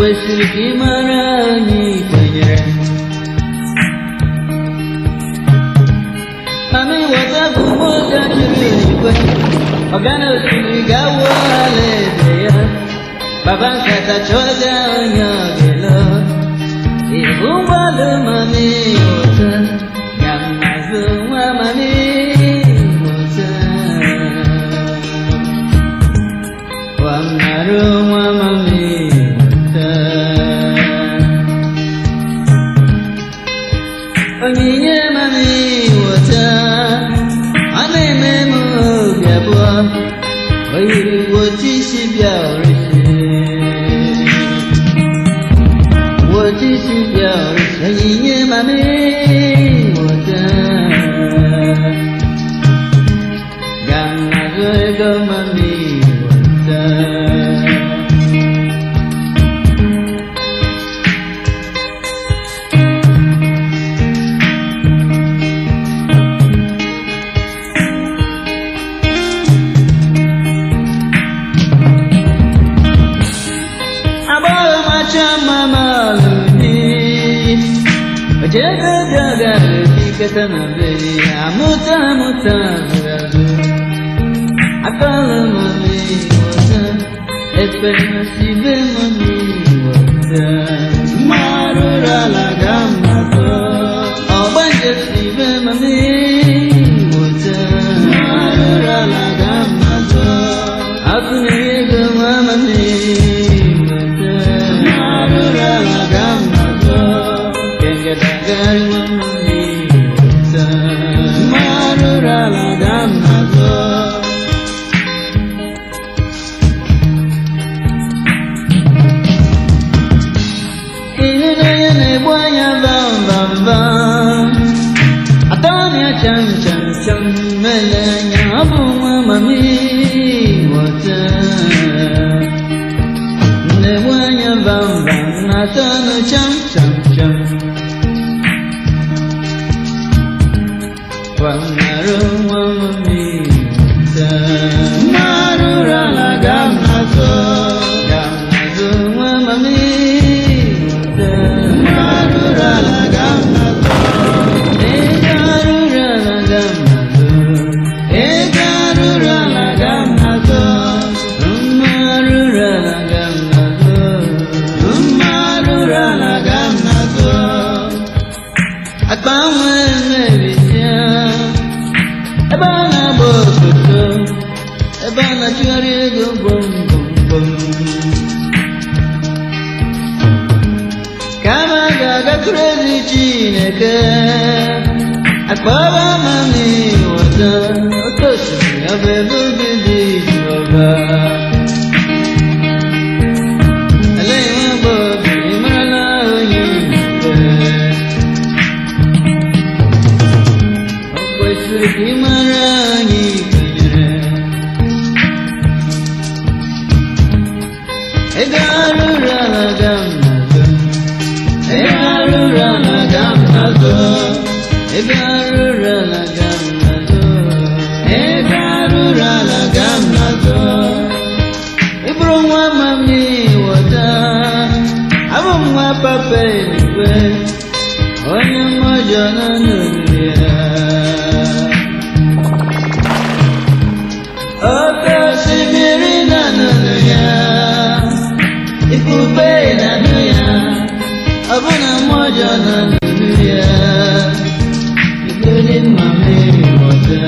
Kwesịrị ka ị mara onye ị kwenyere. Mami wọta bụ mmụọ juru igwe. Ọgana osimiri ga-awụ alaeze ya. Baba nkata chọga onye ọ ga-elo. Ibu mgbalụ mami wọta. Ga mmazụ nwa mami wọta. Wamarụ nwa mami wọta. Onyinye mami wọta. Ọ na-eme m obi abụọ. O yiri wotu isi bịa orisi. Wotu isi bịa orisi. Onyinye mami wọta. Ga m azụ ego mami wọta. Agbọghọ macha mma ma lụrụ ojebe bịa ga-ebikọta na be ya amụta amụta zụrụ azụ akọlụ mami wọta ekpere sibe mami wọta Mmarụrụ ala ga mmadụ. Ọgbanje sibe mami wọta Mmarụrụ ala ga mmadụ. Akụ na-enye ego nwa mami wọta Mmarụrụ ala ga mmadụ. Kengadagari nwa mami wọta. Mmarụrụ ala ga mmadụ. Ịhụnanya na-egbu anya vam vam vam. Atọnya cham cham cham mele anya ọ bụ nwa mami wọta. Na-egbu anya vam vam na-atọnụ cham cham cham. Gwamarụ nwa mami wọta. Mmarụrụ ala ga mmadụ. Gamazụ nwa mami wọta. Mmarụrụ ala ga mmadụ. Ego arụrụ ala gamazụ. Ego arụrụ ala ga mmadụ. Mma arụrụ ala gamazụ. Mmarụrụ ala ga mmadụ. Akpa nwa emebisia. Ebe a na-agba obodo. Ebe a na-achụgharị ego gbom gbom gbom. Kama ga-agakwuru ezi Chineke. Akpọba mami wọta. Oke osimiri ọ bụ ebe obibi Jehova. Elee nwa agbọghọ ị marala onye mfe. O kwesịrị ka ị mara anyị kwenyere. Ego arụrụ ala ga mmadụ. Ego arụrụ ala ga mmadụ. Ego arụrụ ala ga mmadụ. Ego arụrụ ala ga mmadụ. Ị bụrụ nwa mami wọta. Abụ m nwa papa eluigwe. Onye mmụọ nọ n'olu ya. Oke osimiri na n'olu ya. Ifufe na-anụ ya. Ọbụna mmụọ ọjọọ nọ n'olu ya. Ikpere mami wọta.